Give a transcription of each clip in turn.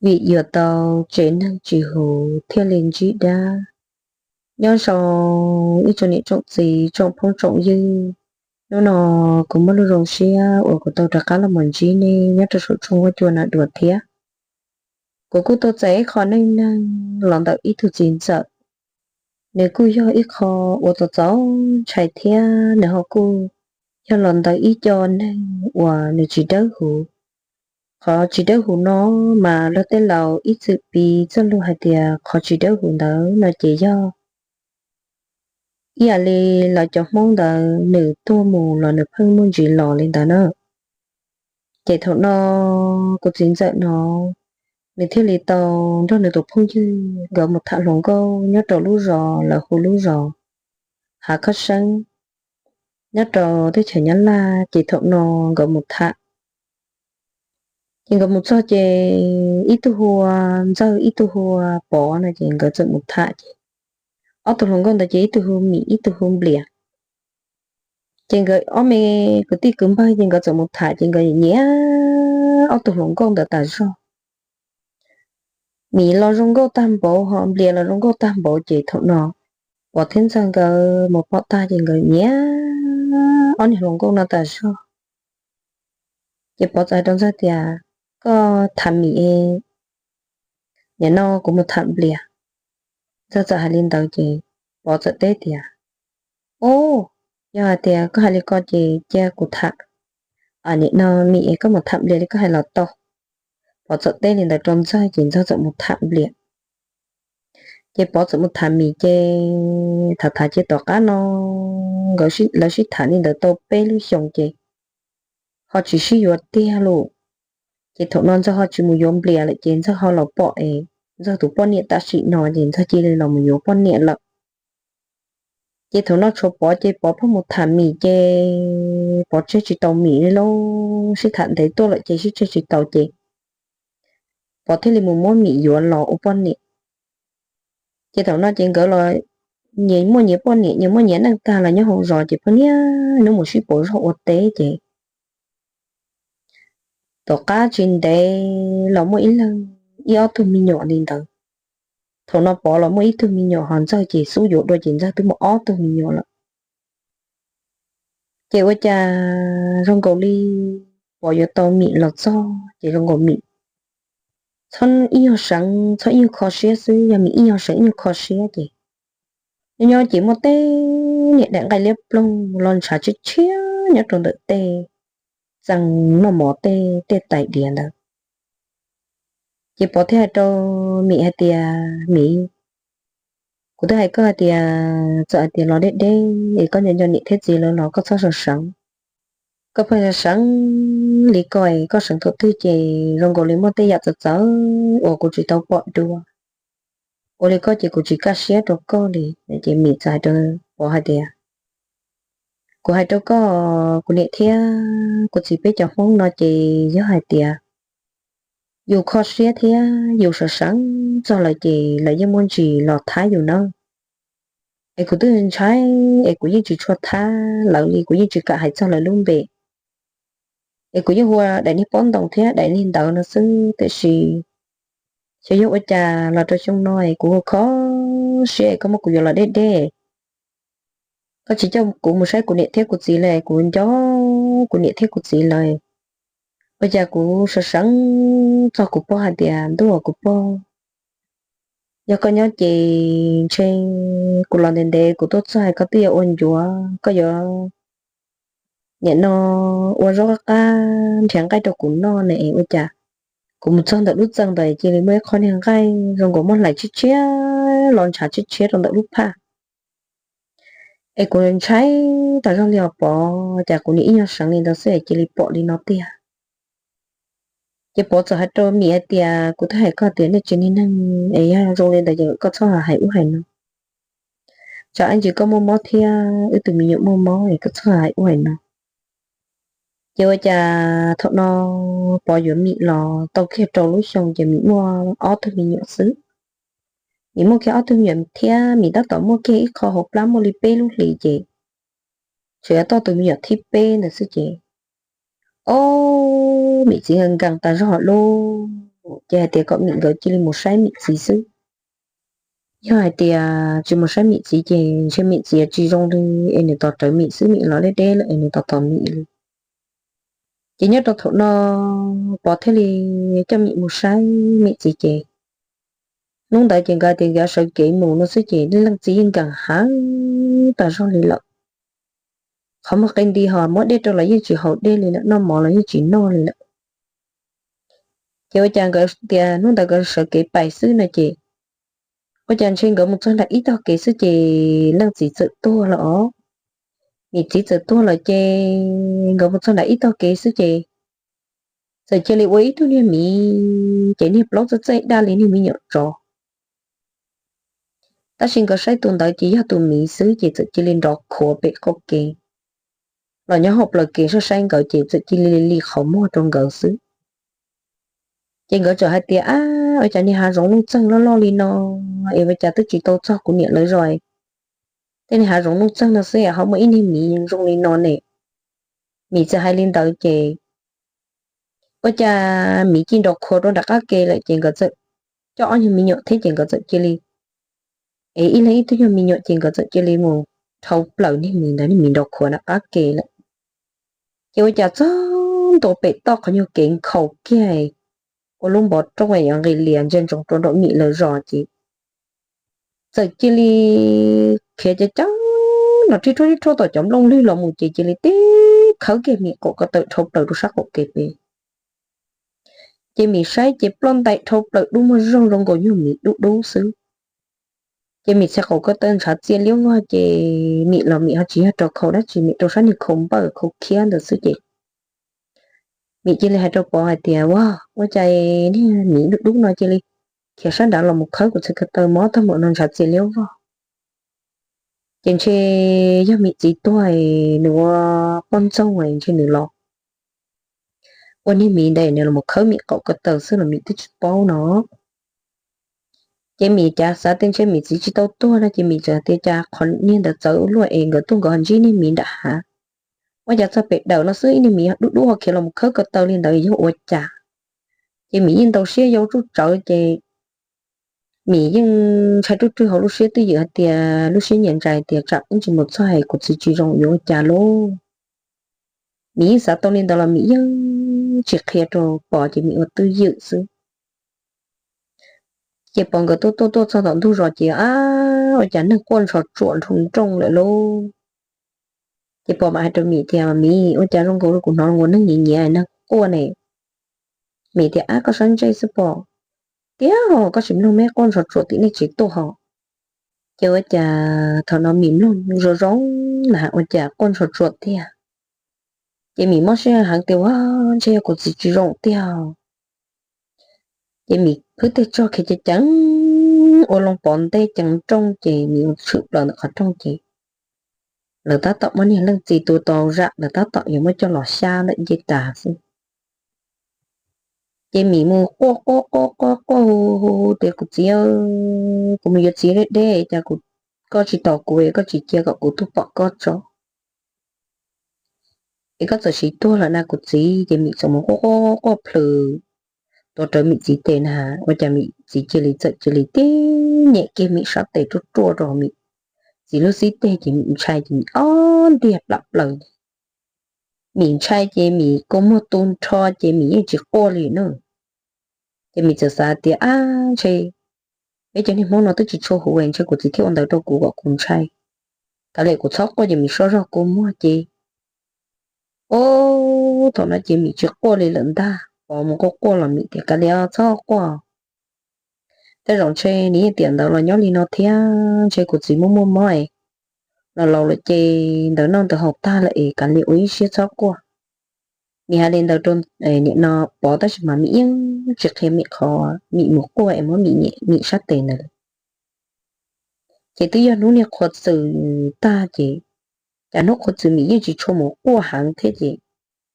vim yuav tau tsev neeg tsis huv thiaj li ntsib dab. Nyob zoo ib tsoom niam tsoom txiv tsoom phooj tsoom ywg, hnub no kuv muaj lub zoo siab uas kuv tau rov qab los mus ntsib nej nyob rau saum tshooj huab cua no dua thiab. Kuv kuj tuaj txais ib qho neej neeg los ntawm ib tug txiv ntxawm. Nws kuj yog ib qho uas txaus txaus ntshai thiab nws ho kuj yog los ntawm ib co neeg uas nws tsis dawb huv. Qhov tsis dawb huv no mas luag tej laus ib txwm piv txoj lus hais tias qhov tsis dawb huv ntawd no ces yog ib yam li lawv cov Hmoob ntawd nws tuag mus los nws pheej muaj ntsis los li ntawd na. Ces thaum no kuv txiv ntxawm no nws thiaj li tau nrog nws tus phooj ywg nkawd mus tham hluas nkauj nyob rau lub zos lawv hu lub zos Hav Khab Seeb, nyob rau teb chaws Nyab Laj. Ces thaum no nkawd mus tham, ces nkawd mus txog ces ib tug hu ua Ntxawg ib tug hu ua Pov no ces nkawd txawm mus tham ces ob tug hluas nkauj ntawd ces ib tug hu Mim ib tug hu Nplias. Ces nkawd ob me kwv tij kwv npawg ces nkawd txawm mus tham ces nkawd nyiam ob tug hluas nkauj ntawd tas zog. Mim los zoo nkauj tag npaum ho Nplias los zoo nkauj tag npaum ces thaum no Pov thiab Ntxawg nkawd mus pom tag ces nkawd nyiam ob niag hluas nkauj no tas zog. Ces Pov txawm hais rau Ntxawg tias, koj tham Mim es nim no kuv mus tham Nplias. Ntxawg txawm hais li ntawd ces Pov txawm teb tias, o, yog hais tias koj hais li ko ces cia kuv tham. Nim no Mim es koj mus tham Nplias li koj hais los tau. Pov txawm teb li ntawd rau Ntxawg ces Ntxawg txawm mus tham Nplias. Ces Pov txawm mus tham Mim ces tham tham ces tom qab no nkawd, lawv sib tham li ntawd tau peb lub xyoos ces ho tsis sib yuav tiag lawm. Ces thaum no Ntxawg ho tsis mus yuav Nplias lawm ces Ntxawg ho los pom es Ntxawg tus poj niam tam sim no ces Ntxawg cia li los mus yuav poj niam lawm. Ces thaum no tshuav Pov ces Pov pheej mus tham Mim ces Pov tseg tsis tau Mim li lauj, sib tham ntev tuaj lawm ces sib tseg tsis tau ces Pov thiaj li mus muab Mim yuav los ua poj niam. Ces thaum no ces nkawd los nyias muaj nyias poj niam nyias muaj nyias neej tag los nyob hauv zos ces pheej niaj hnub mus sib pauv zog ua teb ces tom qab tsis ntev los muaj ib leeg ib ob tug me nyuam li ntawd. Thaum no Pov los muaj ib tug me nyuam ho Ntxawg ces xub yuav dua ces Ntxawg twb muaj ob tug me nyuam lawm. Ces ua cas zoo nkaus li Pov yuav tau Mim los txog ces zoo nkaus Mim txhob ib nyuag seev txhob ib nyuag kho siab xwb, yog Mim ib nyuag seev ib nyuag kho siab ces nyob nyob ces muaj tej niag daim nqaij liab ploog los ntshav tshiab tshiab nyob rau ntawm tej txee noj mov tej tej tais diav ntawd. Ces Pov thiaj hais rau Mim hais tias, Mim, kuv twb hais koj hais tias txawm hais tias los deb deb es koj nco nco niam thiab txiv lawv los koj txhob sawv seev. Koj pheej sawv seev li ko es koj seev thaum twg ces zoo nkaus li muaj tej yam txawv txawv uas kuv tsis tau pom dua. Ua li koj ces kuv tsis kaj siab rau koj li. Ces Mim txawm hais rau Pov hais tias, kuv hais rau koj, kuv niam thiab kuv txiv peb cov Hmoob no ces yog hais tias yus kho siab thiab yus sawv seev txog lawm ces lawv yeej muaj ntsis los thab yus na. Es kuv twb ntshai es kuv yeej tsis tshua thab lawv li, kuv yeej tsis kam hais txog lawv lub npe. Es kuv yeej hu ua daim niag pob ntoos thiab daim niag ntawv no xwb, tiam sis xyov yog ua cas los rau xyoo no es kuv ua kho siab es koj muab kuv yuav los deb deb. Koj tsis coj kuv mus saib kuv niam thiab kuv txiv lawm, kuv nco kuv niam thiab kuv txiv lawm. Ua cas kuv sawv seev txog kuv pog hais tias ntuj kuv pog, yog koj nyob ces ntshe kuv los ntev ntev kuv tuaj txog es koj twb yuav ua ncuav, koj yuav nim no ua zaub qab qab nrhiav nqaij rau kuv noj ne es ua cas kuv mus txog ntawm lub txee ntawd cia li muaj ib qho niag nqaij zoo nkaus muab hlais tshiab tshiab los ntshav tshiab tshiab rau ntawm lub phaj. Es kuv ntshai tas zog li os Pov, cas kuv nim ib nyuag seev li ntawd xwb es cia li pom li no tiag. Ces Pov txawm hais rau Mim hais tias kuv twb hais koj tias nej tsev niag neeg es yog zoo li ntawd ces koj txhob hais ub hais no. Tsam ib ntsis koj muaj mob thiab wb tus me nyuam muaj mob es koj txhob hais ub hais no. Ces ua cas thaum no Pov yuav Mim los tau kiag rau lub xyoo ces Mim muaj ob tug me nyuam xwb. Mim muaj kiag ob tug me nyuam thiab Mim tab tom muaj kiag ib qho hauv plab muaj li peb lub hlis ces tseem yuav tau tus me nyuam thib peb ntawd xwb ces, o, Mim txiv nkees nkees tas zog lub ces hais tias kom Mim nkawd cia li mus saib Mim txiv xwb. Yog hais tias tsis mus saib Mim txiv ces ntshe Mim txiv tsis zoo li, es nws tos rawv Mim xwb, Mim los deb deb lawm es nws tos tos Mim li. Ces nyob rau thaum no Pov thiaj li coj Mim mus saib Mim txiv ces hnub ntawd ces nkawd tias nkawd sawv kev mus no xwb ces leej txiv yeej nkees heev tas zog li lawm. Qhov muag qe nti ho muab dej rau los yeej tsis haus dej li lawm, noj mov los yeej tsis noj li lawm. Ces ua cas nkawd tias hnub ntawd nkawd sawv kev pais xwb no ces ua cas ntshe nkawd mus txog nram ib tog kev xwb ces leej txiv txawm tuag lawm os. Mim txiv txawm tuag lawm ces nkawd mus txog nram ib tog kev xwb ces txawm cia li ua ib tug niag miv ces niag plaub txaij txaij daj li niag me nyuam tsov. Tab sis nkawd saib tus ntawd ces yog tus miv xwb ces txawm cia li nrov khuav pem qaum kev los nyob hauv plawv kev saib saib nkawd ces txawm cia li li qhov muag rau nkawd xwb. Ces nkawd txawm hais tias, ab, ua cas niag hav zoov nuj txeeg loj loj li no es ua cas twb tsis tau txog kuv niam lawv zos, tej niag hav zoov nuj txeeg no xwb ho muaj ib niag miv zoo li no ne. Mim txawm hais li ntawd ces ua cas miv cia nrov khuav rau nram qab ke lawm ces nkawd txawm coj ob nyuag me nyuam thiab ces nkawd txawm cia li es ib leeg ib tug nyuag me nyuam ces nkawd txawm cia li mus dhau plaws niag miv ntawd, niag miv nrov khuav nram qab ke lawm. Ces ua cas txog ntua pem toj qhov nyuag kev nkhaus kiag ua lub npov rooj yuav nqis lias ntsia ntsoov rau nram Mim lawv zos ces txawm cia li khiav ceev ceev no rib rhuaj rib rhuaj tom cov nplooj lwg los mus ces cia li tib khawb kiag Mim qaum ko taw dhau plaws rau sab qaum kev pem. Ces Mim saib ces ploj ntais dhau plaws dub muag zog zoo nkaus nyuag miv dub dub xwb. Ces Mim txhais qaum ko taw ntshav txia liab vog ces Mim los Mim ho tsis yog rau khau dab tsi, Mim rau sab niag khau npawj khau khiab ntawd xwb ces Mim cia li hais rau Pov hais tias, ua, ua cas niag miv dub dub no cia li khiav sab nrad los mus khawb kuv txhais ko taw mob tag npaum no ntshav txia liab vog. Ces ntshe yog Mim txiv tuag nws ua poj ntxoog ntshe nws los ua niag miv ntawd nws los khawb Mim qaum ko taw xwb los Mim twb tsis paub no. Ces Mim cav xav tias ntshe Mim txiv tsis tau tuag no ces Mim txawm tias cas qhov niag ntawd txawv ua luaj es nkawd tuaj nkawd ho ntsib niag miv nram hav. Ua cas txog pem dawm no xwb ib niag miv dub dub ho khiav los mus khawb ko taw li ntawd yog ua cas? Ces Mim yeej ntau siab yau tsuj tsawv ces Mim yeej ntshai ruj rwg hauv lub siab twj ywm hais tias lub siab nyiam ntsais tias tsam ib ntsis mus txog es kuv txiv tsis zoo yuav ua cas lauj. Mim yeej xav tau li ntawd los Mim yeej tsis qhia rau Pov ces Mim ua twj ywm xwb. Ces Pov nkawd tuaj tuaj tuaj txog tom ntug zos ces, ab, ua cas neeg quaj ntshov tsuam nroo nrooj lawm lauj. Ces Pov mam hais rau Mim tias, Mim, ua cas zoo nkaus li kuv hnov nkaus neeg nyiav nyiav neeg quaj ne? Mim tias, ab, koj sab ntsej xwb Pov. Tiag, koj tsis mloog me quaj ntshov tsuam tim nej tsev tuaj hos? Ces ua cas thaum no Mim mloog zoo zoo na ua cas quaj ntshov tsuam tiag. Ces Mim mob siab heev tias, ua, ntshe yog kuv txiv tsis zoo tiag. Ces Mim phwb tej tsog khiav ceev ceev ua loo pov ntej ceev nrooj ces Mim mus tshwm plaws ntawm qhov rooj ces lawv tab tom muab niag leej txiv tua tau zam, lawv tab tom yuav muab coj los xyab ntawm ncej tas xwb. Ces Mim mus quaj quaj quaj quaj quaj hu hu hu tias, kuv txiv, kuv mus yuav txiv deb deb cas koj tsis tos kuv, koj tsis cia kom kuv tuaj pom koj tso. Es koj txawm siv tuag lawm na kuv txiv. Ces Mim txawm mus quaj quaj quaj plhws tuav rawv Mim txiv tes na, ua cas Mim txiv cia li txawm cia li tib nyem kiag Mim sab tes ruaj ruaj rau Mim txiv lub xib teg ces Mim ntshai ces Mim ob ntiag plam plaws. Mim ntshai ces Mim kua muag tu nrho ces Mim yeej tsis quaj li na. Ces Mim txawm xav tias, ab, ntshe peb cov niag Hmoob no twb tsis tshua huv ntshe kuv txiv thiaj ua ntawd rau kuv kom kuv ntshai. Kav liam kuv txhob quaj ces Mim so zog kua muag ces, o, thaum no ces Mim tsis quaj li lawm ntag. Pov mus quaj quaj los Mim tias, kav liam txhob quaj. Tej zaum ntshe nws yeej tiam ntawd los nyob li no thiab, ntshe kuv txiv muaj muaj mob es los laus lawm ces ntawd noj ntawd haus tag lawm es kav liam ua ib siab txhob quaj. Mim hais li ntawd rau nim no Pov tab sis mas Mim yeej tsis qhia Mim qhov Mim mus quaj es muab Mim nyem Mim sab tes ntawd. Ces twb yog hnub niag qhuav txwm tag ces, cas hnub qhuav txwm Mim yeej tsis tshua mus quaj heev thiab ces,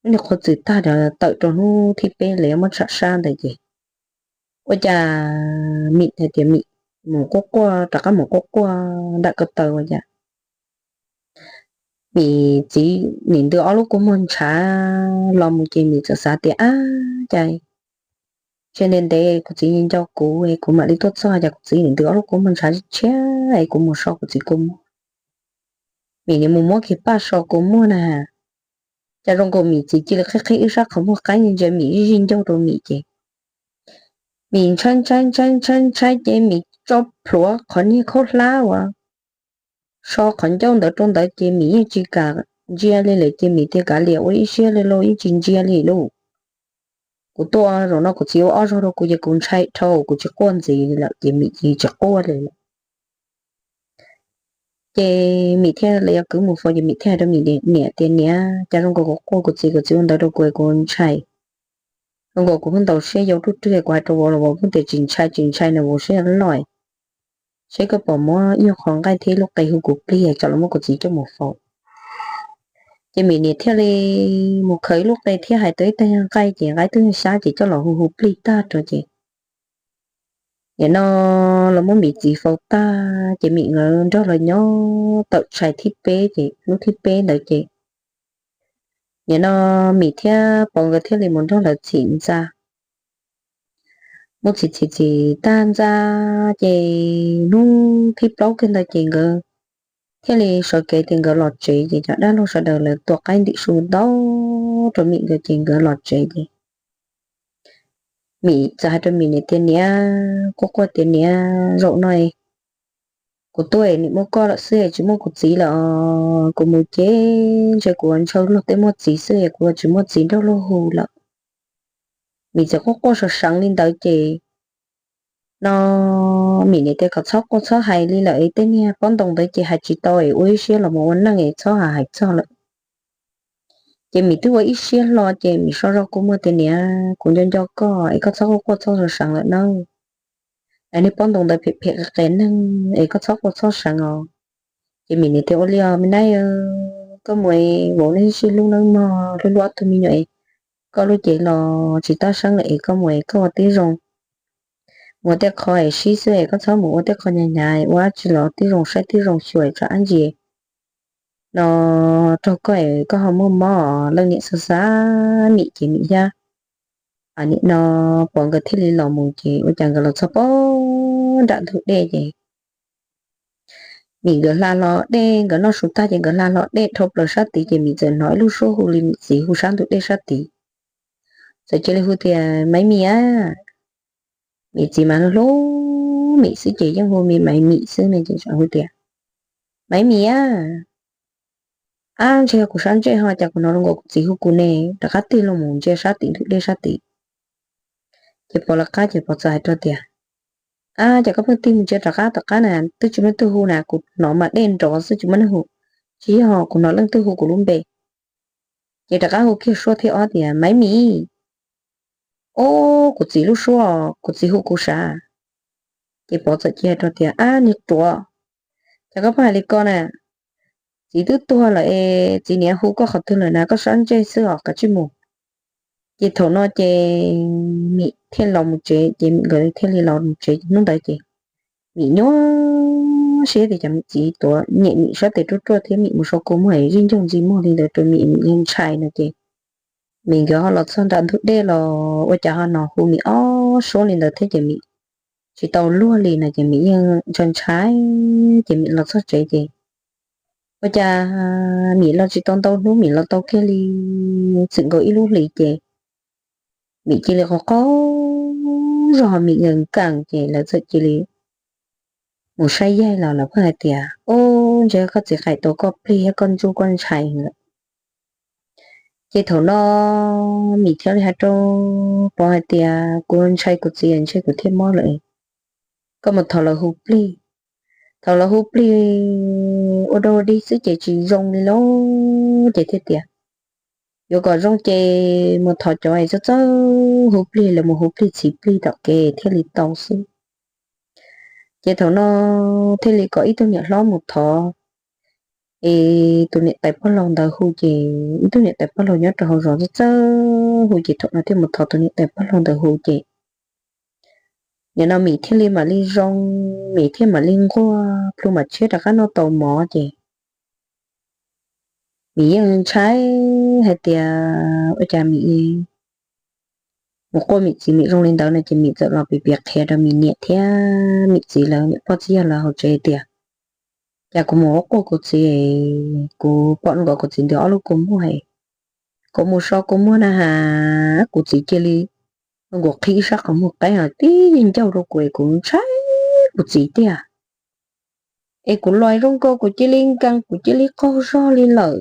hnub niag qhuav txwm tag tawm rau hnub thib peb lawv muab tsham sab ntawd ces, ua cas Mim hais tias Mim mus quaj quaj rov qab mus quaj quaj nram ko taw ua cas Mim txiv nim ntws ob lub kua muag ntshav los mus ces Mim txawm xav tias, ab, cas tseg ntev ntev kuv txiv nco kuv, kuv mam li tuaj txog ces kuv txiv nim ntws ob lub kua muag ntshav tshiab es kuv mus so kuv txiv kua muag. Mim nim mus muab kiag paj so kua muag na, cas zoo nkaus Mim txiv cia li qhib qhib wb sab qhov muag qaib ntsia Mim ib zig ncaug rau Mim ces Mim ntshai ntshai ntshai ntshai ntshai ces Mim tso plhuav qhov niag khaub hlab uas so qhov ncauj ntawd rau ntawd ces Mim yeej tsis kam ntsia li lawm ces Mim tias kav liam ua ib siab li lauj, yeej tsis ntsia li lauj. Kuv tuaj zaum no kuv txiv ua ob zaug rau kuv ces kuv ntshai dhau kuv tsis quaj ntxiv li lawm ces Mim tsis quaj li lawm. Ces Mim thiaj li yuav kwv mus faus ces Mim thiaj hais rau Mim niam tias niam, cas zoo nkaus kuv quaj kuv txiv kuv txiv ua ntawd rau kuv kuv ntshai. Zoo nkaus kuv pheej ntaus siab yau ruj rwg kuv hais rau vauv los vauv pheej tias tsis ntshai tsis ntshai no vauv siab loj. Seb koj pom muab ib nyuag qho nqaij thiab ib lub qe hu kuv plig tsam los muab kuv txiv coj mus faus. Ces Mim niam thiaj li mus khaws ib lub qe thiab hais tau ib tag nyuag nqaij ces nqaij twb xyab ces coj los hu hu plig tag rau ces nim no los muab Mim txiv faus tag ces Mim nkawd nrog los nyob tawm tshais thib peb ces hnub thib peb ntawd ces nim no Mim thiab Pov nkawd thiaj li mus nrog lawv txhim ntxa. Mus txhim txhim txhim tag ntxa ces hnub thib plaub kiag ntawd ces nkawd thiaj li sawv kev tias nkawd los tsev ces cov dab laug sawv daws lawv tua qaib ntim su ntau rau Mim nkawd ces nkawd los tsev ces Mim txawm hais rau Mim niam tias niam, quaj quaj tias niam, zaum no kuv tuaj es nim muaj koj lawm xwb es tsis muaj kuv txiv lawm os. Kuv mus ces ntshe kuv ntshaw luag tej muaj txiv xwb es kuv tsis muaj txiv nrog luag hu lawm. Mim txawm quaj quaj sawv seev li ntawd ces no Mim niam tias kom txhob quaj txhob hais li lawm es tej niag pob ntoo ntawd ces hais tsis tau es ua ib siab los mus ua neej es txhob hais txog lawm. Ces Mim twb ua ib siab hlo ces Mim so zog kua muag tias niam, kuv nco nco koj es koj txhob quaj quaj txhob sawv seev lawm nawb. Niag pob ntoo ntawd phem phem qias qias neeg es koj txhob quaj txhob seev os. Ces Mim niam tias ua li os me nab, koj mus es vauv nej sib hlub nawb mog, hlub hlub ob tug me nyuam es koj lub cev los tsis tab seeb lawm es koj mus es koj ua tib zoo mus ua tej qho es sib xwb es koj txhob mus ua tej qho hnyav hnyav ua dab tsi los tib zoo saib tib zoo xyuas tsam dab ntsis no raug koj es koj ho muaj mob. Leej niam xav xav Mim ces Mim thiab nim no Pov nkawd thiaj li los mus ces ua cas nkawd los txog pob nram ntug dej ces Mim nkawd hla hlo dej, nkawd noj su tag ces nkawd hla hlo dej dhau plaws sab tid ces Mim txawm hnov ib lub suab hu li Mim txiv hu sab ntug dej sab tid. Txawm cia li hu tias Maiv Mim a. Mim txiv mas hlub Mim xwb ces yeej hu Mim Maiv Mim xwb ne ces hu tias Maiv Mim a. Ab, ntshe yog kuv sab ntsej ho cas kuv hnov zoo nkaus kuv txiv hu kuv ne. Rov qab tig los mus ntsia sab tim ntug dej sab tid ces Pov lawv qab ces Pov txawm hais rau tias ab, cas koj pheej tig mus ntsia rov qab tom qab na, twb tsis muaj leej twg hu na, kuv hnov mas dej nrov xwb tsis muaj neeg hu. Tsis yog, kuv hnov leej twg hu kuv lub npe. Ces rov qab hu kiag suab thib ob tias Maiv Mim. Ob, kuv txiv lub suab, kuv txiv hu kuv sav. Ces Pov txawm cia hais rau tias ab, niag ruam, cas koj pheej hais li ko na. Txiv twb tuag lawm es txiv niam hu koj qhov twg lawm na, koj sab ntsej xwb os, kav tsij mus. Ces thaum no ces Mim thiaj los mus tsev ces Mim nkawd thiaj li los mus tsev hnub ntawd ces Mim nyuaj siab tias cas Mim txiv tuav nyem Mim sab tes ruaj ruaj thiab Mim mus sau kua muag es zij ncaug ntxi muag li ntawd rau Mim, Mim yeej ntshai no ces Mim nkawd ho los txog nram ntug dej los ua cas ho hnov hu Mim ob suab li ntawd thiab ces Mim tsis tau luag li no ces Mim yeej ntshai ntshai ces Mim los txog tsev ces ua cas Mim los tsis tau ntau hnub Mim los tau kiag li txwm nkaus ib lub hlis ces Mim cia li qaug qaug zog Mim nkees nkees ces lawv txawm cia li mus saib yaig los lawv pheej hais tias ub, ntshe koj txiv qaim tau koj plig thiab koj ntsuj koj ntshai lawm. Ces thaum no Mim thiaj li hais rau Pov hais tias kuv ntshai kuv txiv ntshe kuv thiaj mob lawm, koj mus thov lawv hu plig. Thaum lawv hu plig ua dog dig xwb ces tsis zoo li lauj ces thiaj tias yuav kom zoo ces mus thov cov es txawj txawj hu plig, lawv mus hu plig txhiv plig tom kev thiaj li tau xwb. Ces thaum no thiaj li kom ib tug niam hlob mus thov, es tus niam tais pog laug ntawd hu ces ib tug niam tais pog laug nyob rau hauv zos txawj txawj hu ces thaum no thiaj mus thov tus niam tais pog laug ntawd hu ces nim no Mim thiaj li mam li zoo, Mim thiaj mam li nquag plhu mam tshiab rov qab noj tau mov ces Mim yeej ntshai hais tias ua cas Mim mus quaj Mim txiv Mim zoo li ntawd no ces Mim txawm los piav piav qhia rau Mim niam thiab Mim txiv lawv niam pog txiv yawg lawv hauv tsev tias, cas kuv mus ua quaj kuv txiv, kuv pom nkaus kuv txiv ntiav ob lub kua muag, kuv mus so kua muag na has, kuv txiv cia li nkaus qhib ib sab qhov muag qaib ho tib yeej ncauj rau kuv, kuv ntshai kuv txiv tiag. Es kuv los zoo nkaus kuv cia li nkees kuv cia li qaug zog li lawm.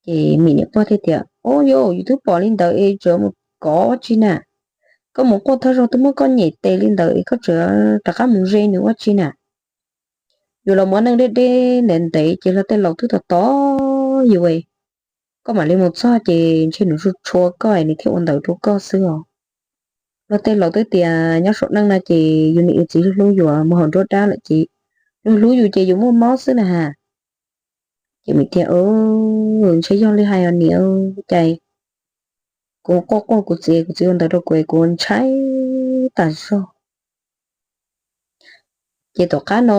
Ces Mim niam pog thiaj tias, Ub, yus twb pom li ntawd es tseem mus kov ua tsi na? Koj mus quaj tag zog twb muab koj nyem tes li ntawd es koj tseem rov qab mus ze nws ua tsi na? Yus los muab neej deb deb ntev ntev ces luag tej laus twb tos tos yus, koj mam li mus txog ces ntshe nws tsuas tshua koj nws thiaj ua ntawd rau koj xwb os. Luag tej laus twb tias nyob saum neej no ces yus niam yus txiv hlub hlub yus mus hauv nruab dab lawm ces hlub hlub yus ces yus muaj mob xwb na has. Ces Mim tias, Ntshe yog li hais os niam, cas kuv quaj quaj kuv txiv, kuv txiv ua ntawd rau kuv, kuv ntshai tas zog. Ces tom qab no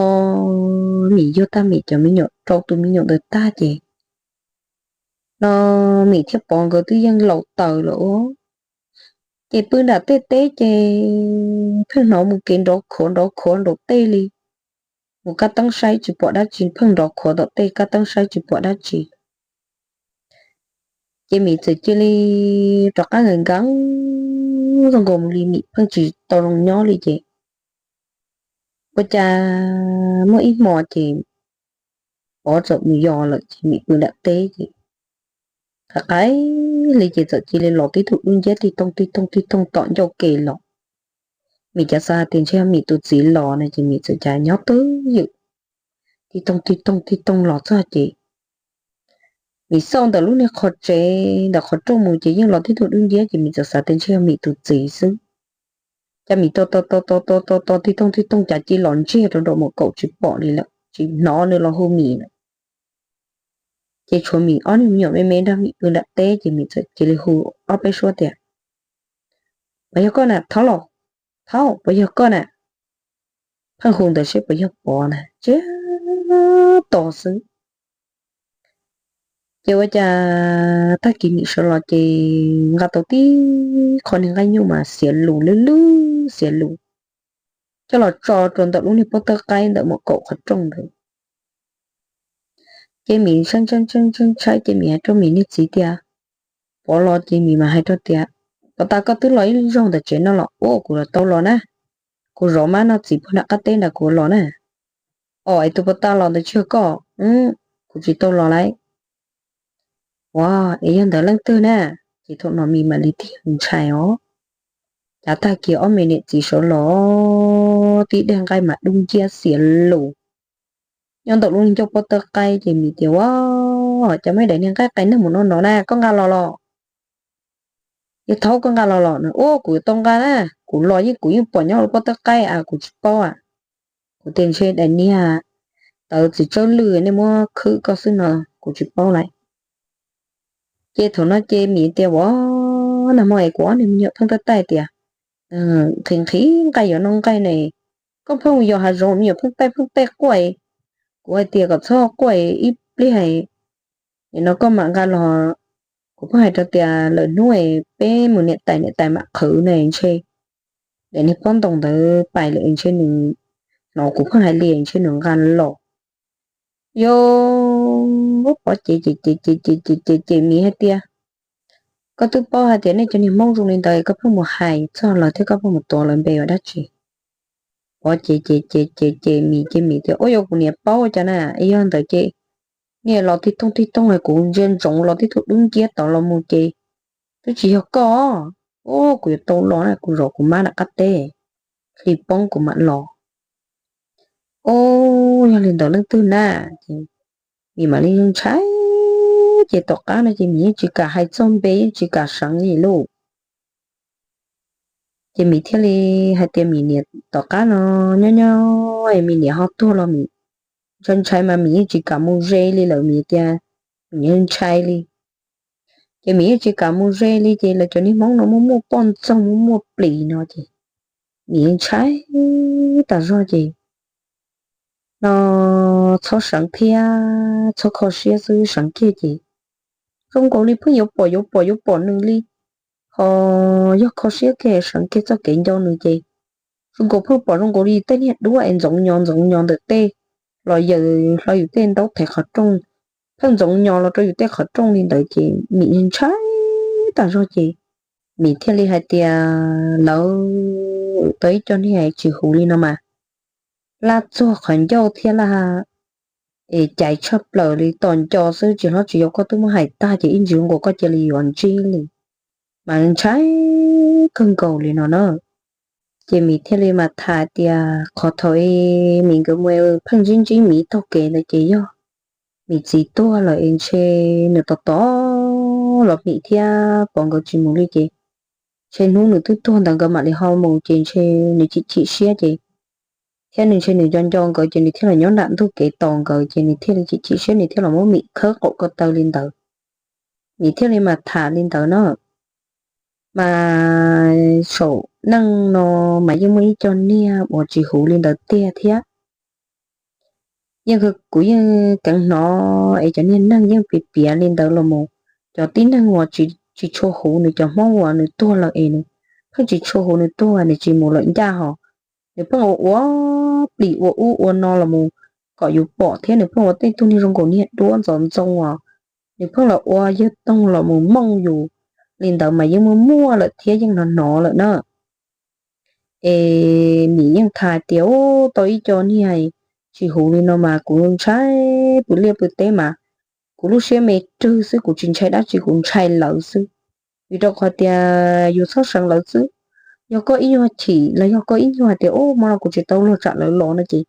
Mim yug tag Mim cov me nyuam rau tus me nyuam ntawd tag ces no Mim thiab Pov nkawd twb yeej laus taws lawm ua. Ces pw nram tej teb ces pheej hnov mus kev nrov khuav nrov khuav nraum tej li. Mus kaj teeb saib tsis pom dab tsi, pheej nrov khuav tom tej kaj teeb saib tsis pom dab tsi. Ces Mim txawm cia li rov qab nkees nkees zoo nkaus li Mim pheej tsis tau zoo nyob li ces ua cas muaj ib hmo ces Pov txawm mus yos lawm ces Mim pw nram teb ces qhov qaib li ces txawm cia li los tib tug dub nciab tib toog tib toog tib toog tom ncauj ke los. Mim cav xav hais tias ntshe yog Mim tus txiv los no ces Mim txawm cav nyob twj ywm, tib toog tib toog tib toog los txog ces Mim xauj ntawm lub niag qhov tsev ntawm qhov rooj mus ces yeej los tib tug dub nciab ces Mim txawm xav tias ntshe yog Mim tus txiv xwb. Cas Mim tos tos tos tos tos tos tib toog tib toog cas cia li los ntsiag rau nraum mum kaum tsis pom li lawm, tsis hnov nws los hu Mim lawm. Ces tshuav Mim ob niag me nyuam me me nrog Mim pw nram teb ces Mim txawm cia li hu ob peb suab tias, Puas yog koj na Thaub los? Thaub, puas yog koj na? Pheej hu ntawd seb puas yog Pov na, tsiag to xwb. Ces ua cas tag kis Mim sawv los ces nqa tau tib qho niag nqaij nyuj mas xiav lus lwj lwj xiav lus, coj los tso rau ntawm lub niag pob tawb qaib ntawm mum kaum qhov rooj ntawd. Ces Mim ntshai ntshai ces Mim hais rau Mim niag txiv tias, Pov los? Ces Mim mas hais rau tias, Pov tas koj twb los ib zaug ntawm tsev no los? Ua kuv los tau los na, kuv zov mab noj txiv puag nram qab teb nrad kuv los na. Os, es tus Pov tas los ntawd tsis yog koj? Kuv tsis tau los lawm. Ua, es yog ntawd leej twg na? Ces thaum no Mim mam li tig ntshai os. Cas tag kis ob me niam txiv sawv los tib daig nqaij mas dub nciab xiav lus nyob ntawm lub ncauj pob tawb qaib ces Mim tias, Ua, cas muaj daim niag nqaij qais neeg mus no no na, koj nqa los los? Yog Thaub koj nqa los los? Ua kuv yuav tau nqa na, kuv los yeej kuv yeej pom nyob lub pob tawb qaib a, kuv tsis paub a. Kuv tias ntshe daim niag tawv txiv tsawb lwj nej muab khwb koj xwb no, kuv tsis paub lawm. Ces thaum no ces Mim tias, Ua, nag hmo es kuv ob niag me nyuam pheej taij taij tias nqhis nqhis nqaij yuav noj nqaij ne, koj pheej mus yos hav zoov me nyuam pheej taij pheej taij quaj. Kuv hais tias kom txhob quaj ib pliag, nim no koj mam nqa los. Kuv pheej hais rau tias lwm hnub peb mus niam tais niam tais mam qhwv na, ntshe daim niag pob ntoos ntawd pais lawm ntshe nws hnov kuv pheej hais li ntshe nws nqa los. Yog Pov ces ces ces ces ces ces ces ces Mim hais tias, Koj twb paub hais tias nej cov niag Hmoob zoo li ntawd koj pheej mus hais txog lawv thiab koj pheej mus tuav lawv npe ua dab tsi? Pov ces ces ces ces ces Mim ces Mim tias, Ua, yog kuv niam paub cas na, yog ntawd ces niag los tig toog tig toog kuv ntsia ntsoov los tib tug dub nciab tod los mus ces twb tsis yog koj. Ua kuv yuav tau los na, kuv zov kuv mab nram qab teb, hli poob kuv mam los. Ua, yog li ntawd leej twg na? Ces Mim mam li ntshai, ces tom qab no ces Mim yeej tsis kam hais txog npe yeej tsis kam seev li lauj. Ces Mim thiaj li hais tias Mim niam tom qab no nyob nyob Mim niam ho tuag los Mim ntshai ntshai mas Mim yeej tsis kam mus ze li lawm, Mim tias Mim ntshai li. Ces Mim yeej tsis kam mus ze li ces lawv cov niag Hmoob no muaj muaj poj ntxoog muaj muaj plis no ces Mim ntshai tas zog ces no txhob seev thiab txhob kho siab xwb, seev kiag ces zoo nkaus li pheej yuav pom yuav pom yuav pom nws li. Ho yog kho siab kiag seev kiag txoj kev nco nws ces zoo nkaus pheej pom zoo nkaus li tej niag duab es ntxoov nyo ntxoov nyo ntawm tej los yaws hlo yus tej ntaub thaiv qhov rooj, pheej ntxoov nyo los rau yus tej qhov rooj li ntawd ces Mim ntshai tas zog ces Mim thiaj li hais tias lawv tau ib co niag tsis huv li no mas laj txuag qhov ncauj thiab laj es caiv tshaj plaws li, tos nco xwb tsis hlob tsis yau koj twb muab hais tag ces ib ntsis nkaus koj cia li yuav ntsib li, mas ntshai kawg nkaus li no na. Ces Mim thiaj li mas tham tias qhov thaum Mim nkawd mus pheej ntsib ntsib Mim taug kev ntawd ces yog Mim txiv tuag lawm es ntshe nws tos tos los Mim thiab Pov nkawd tsis mus li ces ntshe hnub nws twb tuag ntawd nkawd mam li ho mus ces ntshe nws chim chim siab ces thiab nws ntshe nws nco nco nkawd ces nws thiaj los nyob nram ntug kev tos nkawd ces nws thiaj li chim chim siab nws thiaj los muab Mim khawb qaum ko taw li ntawd. Mim thiaj li mas tham li ntawd na. Mas saum neej no mas yeej muaj ib co niag uas tsis huv li ntawd tiag thiab. Yeej kuv yeej keev hnov es cov niag neeg yeej piav piav li ntawd los mus, cov tib neeg uas tsis tshua huv nws cov Hmoob uas nws tuag lawm es nws pheej tsis tshua huv nws tuag nws tsis mus lawm ncaj hos nws pheej ua ua plis ua ub ua no los mus kom yus pom thiab nws pheej ua tej tug niag zoo nkaus niag duab ntxoov ntxoo os, nws pheej los ua yawg toog los mus mooj yus li ntawd mas yeej muaj muaj lawm thiab yeej hnov hnov lawm na. Es Mim yeej tham tias ub tau ib co niag tsis huv li no mas kuv ntshai pw liaj pw teb mas kuv lub siab me rwg xwb kuv tsis ntshai dab tsi kuv ntshai lawv xwb. Vim rau qhov tias yus txhob seev lawv xwb. Yog koj ib nyuag chim los yog koj ib nyuag hais tias ub hmo no kuv tsis tau luag tsam lawv los no ces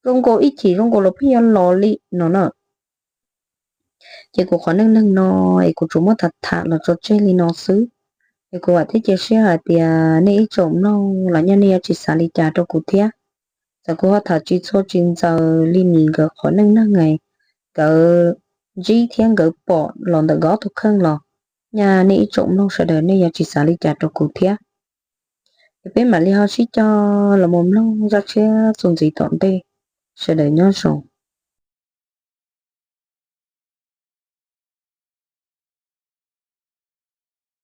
zoo nkaus ib chim zoo nkaus lawv pheej yuav los li no na. Ces kuv qhov neej neeg no es kuv tsuas muab tham tham los tso tseg li no xwb. Es kuv vam thiab cia siab hais tias nej ib tsoom mloog los nyaj nej yuav tsis xav li cas rau kuv thiab. Txawm kuv ho tham tsis txhua tsis ntxaws li Mim nkawd qhov neej neeg, nkawd ntsib thiab nkawd pom los ntawm nkawd ob tug kheej los, nyaj nej ib tsoom mloog sawv daws nej yuav tsis xav li cas rau kuv thiab. Es peb mam li ho sib cog los mus mloog zaj tshiab txuas ntxiv tom ntej. Sawv daws nyob zoo.